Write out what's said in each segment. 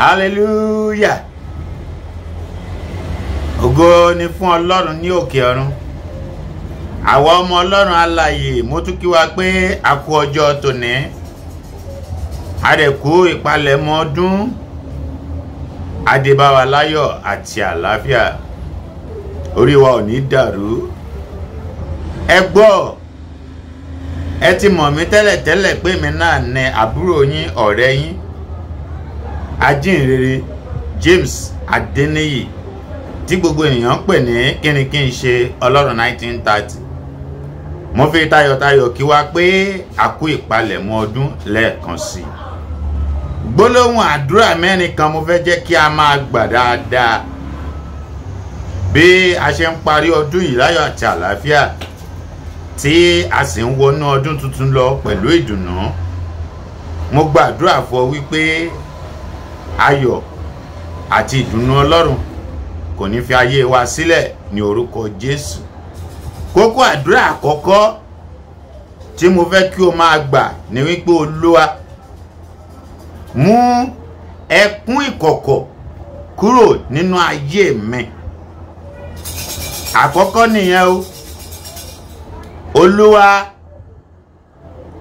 Hallelujah. Ògo ni fún Ọlọ́run ní òkè ọ̀run. Àwa ọmọ Ọlọ́run alààyè, mo tún kí wa pé a kú ọjọ́ tòní. A dẹ̀ kú ìpalẹ̀mọ́ ọdún. Adébáwa láyọ̀ àti àlàáfíà. Orí wa ò ní dàrú. Ẹ gbọ́, ẹ ti mọ̀ mí tẹ́lẹ̀tẹ́lẹ̀ pé mi náà ní àbúrò yín, ọ̀rẹ́ yín, ajínrere James Adeniyi, tí gbogbo ènìyàn ń pè ní kíni kí n ṣe Ọlọ́run 1930. Mo fi tayọ̀tayọ̀ kí wa pé a kú ìpalẹ̀mọ́ ọdún lẹ́ẹ̀kan sí i. Gbólóhùn àdúrà mẹ́rin kan mo fẹ́ jẹ́ kí a máa gbà dáadáa bí a ṣe ń parí ọdún yìí láyọ̀ àti àlàáfíà, tí a sì ń wọnú ọdún tuntun lọ pẹ̀lú ìdùnnú. Mo gbàdúrà fún ọ wípé ayọ̀ àti ìdùnnú Ọlọ́run kò ní fi ayé wa sílẹ̀ ní orúkọ Jésù. Kókó àdúrà àkọ́kọ́ tí mo fẹ́ kí o máa gbà ní wípé Olúwa, mú ẹkún ìkọ̀kọ̀ kúrò nínú ayé mi. Àkọ́kọ́ nìyẹn o. Olúwa,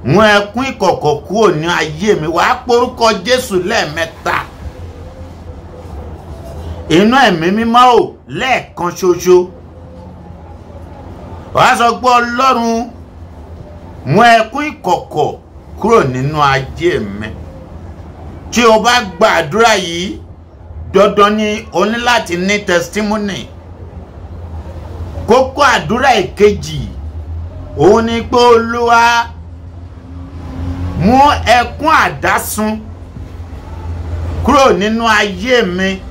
mú ẹkún ìkọ̀kọ̀ kúrò ní ayé mi. Wàá porúkọ Jésù lẹ́ẹ̀mẹ́ta. Inú ẹ̀mí mímọ́ ò lẹ́ẹ̀kan ṣoṣo. Wàá sọ pé Ọlọ́run, mú ẹkún ìkọ̀kọ̀ kúrò nínú ayé mi. Tí o bá gbàdúrà yìí, dandan ni o ní láti ní testimony. Kókó àdúrà ìkejì òun ni pé Olúwa, mú ẹkún àdásùn kúrò nínú ayé mi.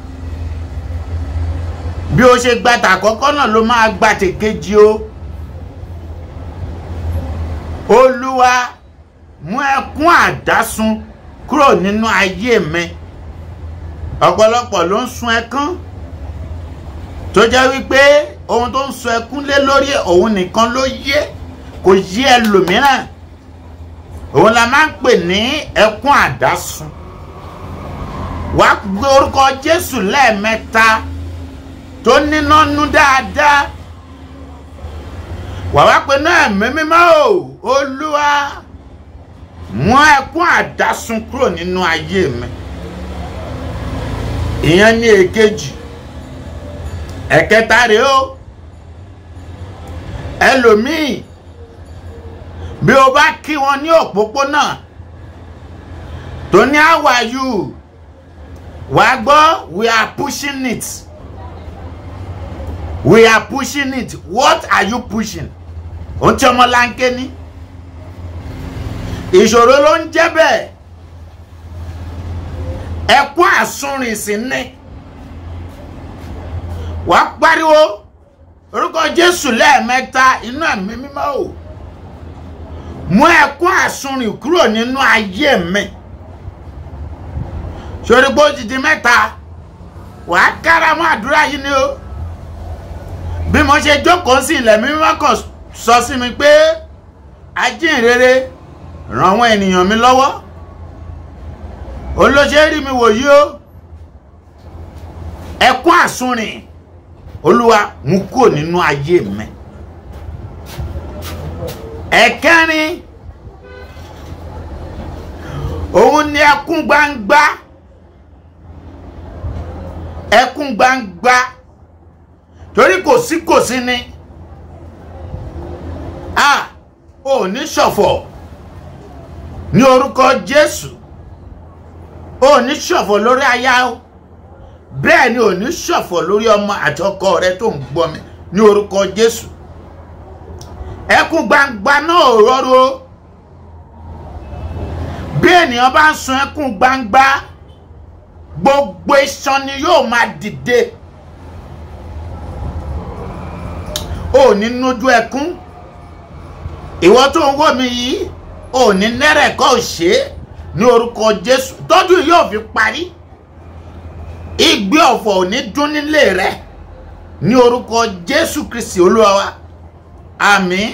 Bí o ṣe gba tàkọ́kọ́ náà ló máa gba tèkejì o. Olúwa, mú ẹkún àdásùn kúrò nínú ayé mi. Ọ̀pọ̀lọpọ̀ ló ń sun ẹkún tó jẹ́ wípé ohun tó ń sun ẹkún lé lórí òun nìkan ló yé, kò yé ẹlòmíràn. Òun la máa ń pè ní ẹkún àdásùn. Wàá gbé orúkọ Jésù lẹ́ẹ̀mẹ́ta tó níná nú dáadáa. Wàá wá pé náà ẹ̀mí mímọ́ o, Olúwa, mú ẹkún àdásùn kúrò nínú ayé mi. Ìyẹn ní èkejì. Ẹ̀kẹta rèé o. Ẹlòmíì, bí o bá kí wọn ní òpópónà tó ní how are you, wàá gbọ́ we are pushing it. We are pushing it. What are you pushing? Ohun tí ọmọ láńké ní. Ìṣòro ló ń jẹ́ bẹ́ẹ̀. Ẹkún àsunrìn sí ní. Wàá pariwo orúkọ Jésù lẹ́ẹ̀mẹ́ta, inú ẹ̀mí mímọ́ o. Mú ẹkún àsunrìn kúrò nínú ayé mi. Sórí pé ó ti di mẹ́ta. Wàá kára mọ́ àdúrà yìí ni o. Bí mo ṣe jókòó sí ilẹ̀ mímọ́ kan sọ sí mi pé ajínrere, ràn àwọn ènìyàn mi lọ́wọ́. Òun ló ṣe rí mi wò yí o. Ẹkún àsunrìn, Olúwa, mú kúrò nínú ayé mi. Ẹ̀kẹrin òun ni ẹkún gbangba. Ẹkún gbangba torí kò sí kò sí ni. A ò ní ṣọ̀fọ̀ ní orúkọ Jésù. Ò ní ṣọ̀fọ̀ lórí aya o. Bẹ́ẹ̀ ni ò ní ṣọ̀fọ̀ lórí ọmọ àti ọkọ rẹ tó ń gbọ́ mi ní orúkọ Jésù. Ẹkún gbangba náà ò rọrùn o. Bí ènìyàn bá ń sun ẹkún gbangba, gbogbo iṣan ni yóò máa dìde. Ò ní nójú ẹkún. Ìwọ tó ń wò mí yìí, ò ní nẹ́rẹ̀kọ́ òṣè ní orúkọ Jésù. Tọ́jú yóò fi parí. Igbe ọ̀fọ̀ ò ní dún nílé rẹ ní orúkọ Jésù Kristi Olúwa wa. Àmín.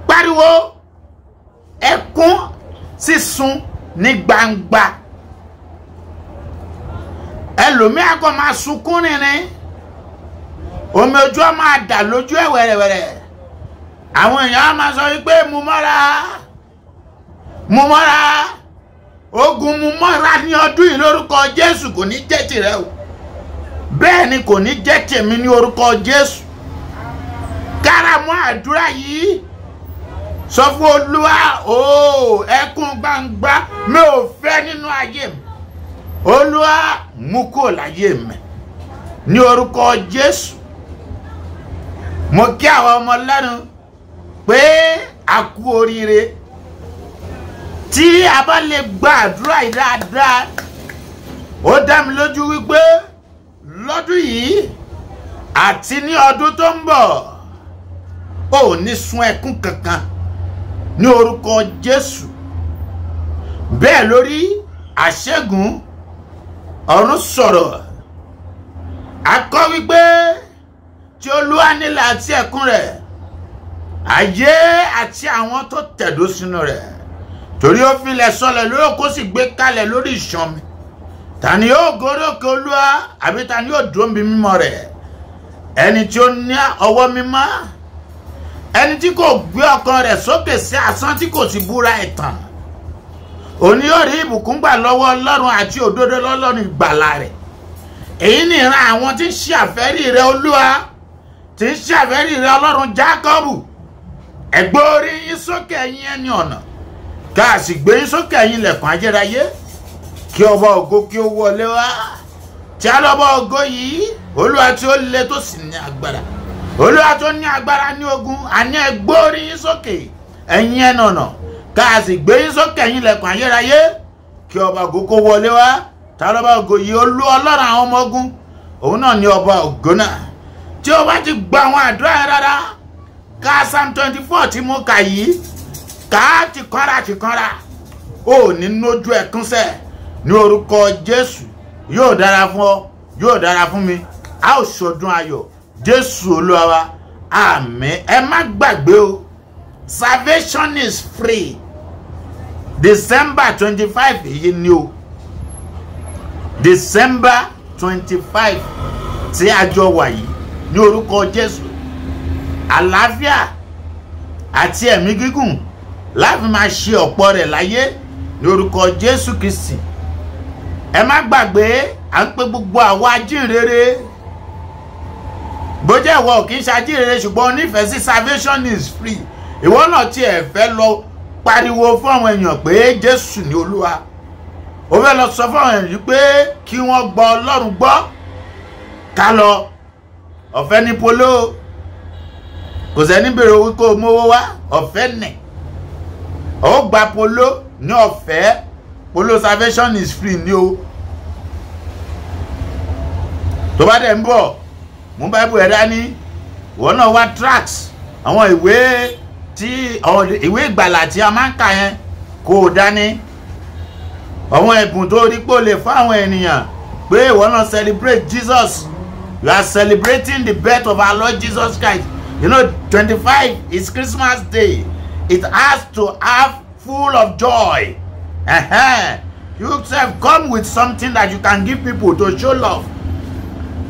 Pariwo ẹkún sísun ní gbangba. Ẹlòmíà kò máa sunkún rìnrìn, omi ojú á máa dà lójú ẹ̀ wẹ̀rẹ̀wẹ̀rẹ̀. Àwọn èèyàn á máa sọ wípé mú mọ́ra, mú mọ́ra. Ogun mú mọ́ra ní ọdún yìí lórúkọ Jésù kò ní jẹ́ tìrẹ o. Bẹ́ẹ̀ ni kò ní jẹ́ tèmi ní orúkọ Jésù. Kára mọ́ àdúrà yìí, sọ fún Olúwa, o ẹkún gbangba mi ò fẹ́ nínú ayé mi. Olúwa mú kúrò láyé mi ní orúkọ Jésù. Mo kí àwọn ọmọ Ọlọ́run pé a kú oríire. Tí a bá lè gba àdúrà yìí dáadáa, ó dá mi lójú wípé lọ́dún yìí àti ní ọdún tó ń bọ̀, ò ní sun ẹkún kankan ní orúkọ Jésù. Bẹ́ẹ̀ lórí àṣẹ́gun ọ̀run sọ̀rọ̀. A kọ́ wípé tí Olúwa nílẹ̀ àti ẹ̀kún rẹ̀, ayé àti àwọn tó tẹ̀dó sínú rẹ̀. Torí ó filẹ̀ sọlẹ̀ lórí òkú sì gbé kalẹ̀ lórí ìṣàn mi. Ta ni yóò gorí òkè Olúwa, àbí ta ni yóò dúró níbi mímọ́ rẹ̀? Ẹni tí ó ní ọwọ́ mímọ́, ẹni tí kò gbé ọkàn rẹ̀ sókè sí asán, tí kò sì búra ẹ̀tàn. Òní yóò rí ìbùkún gbà lọ́wọ́ Ọlọ́run àti òdodo lọ́lọ́run ìgbàlà rẹ̀. Èyí ni ìran àwọn tí ń ṣe àfẹ́rí rẹ̀ Olúwa, tí ń ṣe àfẹ́rí rẹ̀ Ọlọ́run Jákọ́bù. Ẹ gbé orí yín sókè ẹ̀yin ẹni ọ̀nà, ká sì gbé yín sókè ẹ̀yin ilẹ̀kùn ayérayé, kí ọba ògo kí ó wọlé wá. Tí a lọ́ba ògo yìí, Olúwa tí ó le tó sì ní agbára, Olúwa tó ní agbára ní ogun. Àní ẹ gbé orí yín sókè ẹ̀yin ẹnu ọ̀nà, ká sì gbé yín sókè ẹ̀yin ilẹ̀kùn ayérayé, kí ọba ògo kó wọlé wá. Tí a lọ́ba ògo yìí, Olú Ọlọ́run àwọn ọmọ ogun, òun náà ní ọba ògo náà. Tí o bá ti gba àwọn àdúrà yẹn rárá, ká Psalm 24 tí mo kà yìí, ká tìkanra tìkanra, ò ní nójú ẹkúnṣẹ́ ní orúkọ Jésù. Yóò dára fún ọ, yóò dára fún mi, a ó ṣọdún ayọ̀. Jésù Olúwa wa, àmín. Ẹ má gbàgbé o, salvation is free. December 25 yìí ni o, December 25 tí a jọ wà yìí ní orúkọ Jésù. Àlàáfíà àti ẹ̀mí gígùn láti máa ṣe ọ̀pọ̀ rẹ̀ láyé ní orúkọ Jésù Kristi. Ẹ má gbàgbé, à ń pè gbogbo àwa ajínrere. Bó jẹ́ ìwọ ò kì í ṣe ajínrere ṣùgbọ́n onífẹ̀ẹ́ sí salvation is free, ìwọ náà tiẹ̀ fẹ́ lọ pariwo fún àwọn èèyàn pé Jésù ni Olúwa, ó fẹ́ lọ sọ fún àwọn èèyàn pé kí wọ́n gbọ́ Ọlọ́run gbọ́, ká lọ. Ọ̀fẹ́ ní polo, kò sẹ́ni bèrè owó kó o mówó wá, ọ̀fẹ́ nì. Ó gba polo ní ọ̀fẹ́, polo salvation is free ní o. Tó bá dẹ̀ ń bọ̀, mú Bible ẹ̀ dání, ìwọ náà wá tracts, àwọn ìwé tí ìwé ìgbàlà tí a máa ń kà yẹn kó o dání. Àwọn ẹ̀bùn tó rí pé o lè fún àwọn ènìyàn pé ìwọ náà celebrate Jesus. You are celebrating the birth of our Lord Jesus Christ. You know, 25 is Christmas Day. It has to have full of joy. You yourself come with something that you can give people to show love.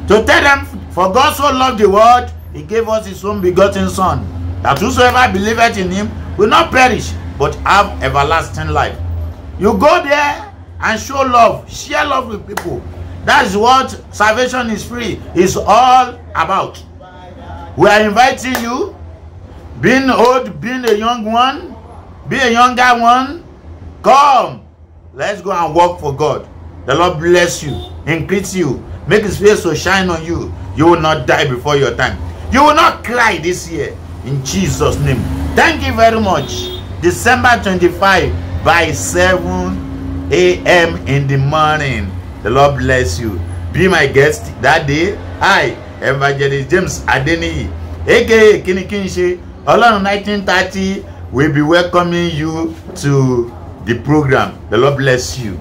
To tell them, for God so loved the world, he gave us his own begotten Son, that whosoever believeth in him will not perish, but have everlasting life. You go there and show love, share love with people. That's what salvation is free is all about. We are inviting you, being old, being a young one, be a younger one, come, let's go and work for God. The Lord bless you, increase you, make his face to shine on you. You will not die before your time. You will not cry this year, in Jesus' name. Thank you very much. December 25 by 7 a.m. in the morning. The Lord bless you. Be my guest that day. I, Evangelist James Adeniyi, aka Kinikinse, Ọlọ́run 1930, will be welcoming you to the program. The Lord bless you.